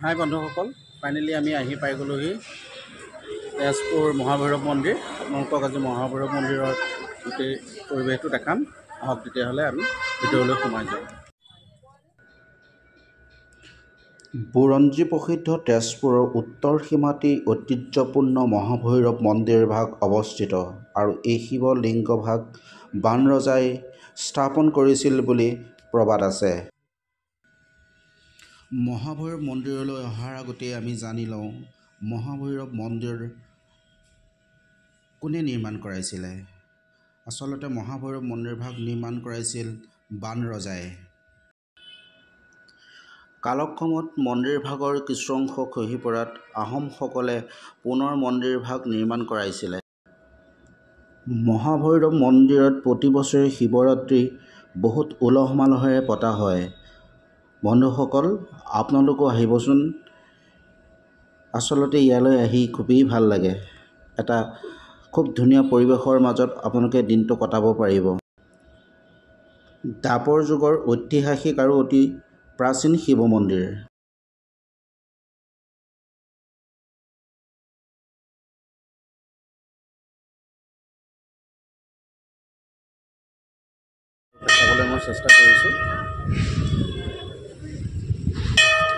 হাই বন্ধুসকল, ফাইনেলি আমি আহি পাই গ'লোহি তেজপুৰ মহাভৈৰৱ মন্দিৰ। আপোনালোকক আজি মহাভৈৰৱ মন্দিৰৰ গোটেই পৰিৱেশটো দেখাম। আহক তেতিয়াহ'লে আমি ভিতৰলৈ সোমাই যাওঁ। বুৰঞ্জী প্ৰসিদ্ধ তেজপুৰৰ উত্তৰ সীমাতেই ঐতিহ্যপূৰ্ণ মহাভৈৰৱ মন্দিৰভাগ অৱস্থিত আৰু এই শিৱ লিংগভাগ বাণৰজাই স্থাপন কৰিছিল বুলি প্ৰবাদ আছে। মহাভৈৰৱ মন্দিৰলৈ অহাৰ আগতেই আমি জানি লওঁ মহাভৈৰৱ মন্দিৰ কোনে নিৰ্মাণ কৰাইছিলে। আচলতে মহাভৈৰৱ মন্দিৰভাগ নিৰ্মাণ কৰাইছিল বাণৰজাই। কালক্ৰমত মন্দিৰভাগৰ কিছু অংশ খহি পৰাত আহোমসকলে পুনৰ মন্দিৰভাগ নিৰ্মাণ কৰাইছিলে। মহাভৈৰৱ মন্দিৰত প্ৰতি বছৰে শিৱৰাত্ৰি বহুত উলহ মালহেৰে পতা হয়। বন্ধুসকল, আপোনালোকো আহিবচোন। আচলতে ইয়ালৈ আহি খুবেই ভাল লাগে। এটা খুব ধুনীয়া পৰিৱেশৰ মাজত আপোনালোকে দিনটো কটাব পাৰিব। দ্বাপৰ যুগৰ ঐতিহাসিক আৰু অতি প্ৰাচীন শিৱ মন্দিৰ। দেখাবলৈ মই চেষ্টা কৰিছোঁ।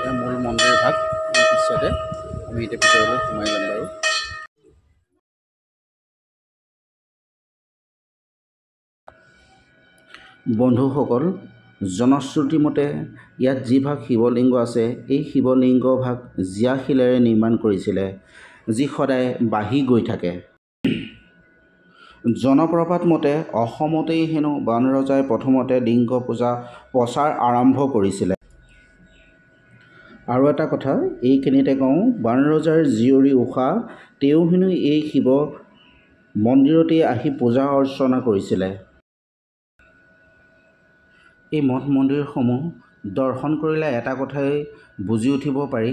এয়া মূল মন্দিৰ ভাগ পিছতে আমি এতিয়া ভিতৰলৈ সোমাই যাম বাৰু। বন্ধুসকল, জনশ্ৰুতি মতে ইয়াত যিভাগ শিৱলিংগ আছে এই শিৱলিংগ ভাগ জীয়া শিলেৰে নিৰ্মাণ কৰিছিলে, যি সদায় বাঢ়ি গৈ থাকে। জনপ্ৰবাদ মতে অসমতেই হেনো বাণৰজাই প্ৰথমতে লিংগ পূজা প্ৰচাৰ আৰম্ভ কৰিছিলে। আৰু এটা কথা এইখিনিতে কওঁ, বাণৰজাৰ জীয়ৰী ঊষা তেওঁ হেনো এই শিৱ মন্দিৰতেই আহি পূজা অৰ্চনা কৰিছিলে। এই মঠ মন্দিৰসমূহ দৰ্শন কৰিলে এটা কথাই বুজি উঠিব পাৰি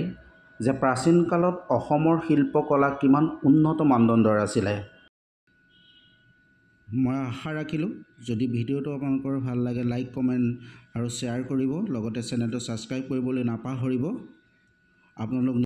যে প্ৰাচীন কালত অসমৰ শিল্পকলা কিমান উন্নত মানদণ্ডৰ আছিলে। মই আশা ৰাখিলোঁ যদি ভিডিঅ'টো আপোনালোকৰ ভাল লাগে লাইক, কমেণ্ট আৰু শ্বেয়াৰ কৰিব, লগতে চেনেলটো ছাবস্ক্ৰাইব কৰিবলৈ নাপাহৰিব। আপোনালোক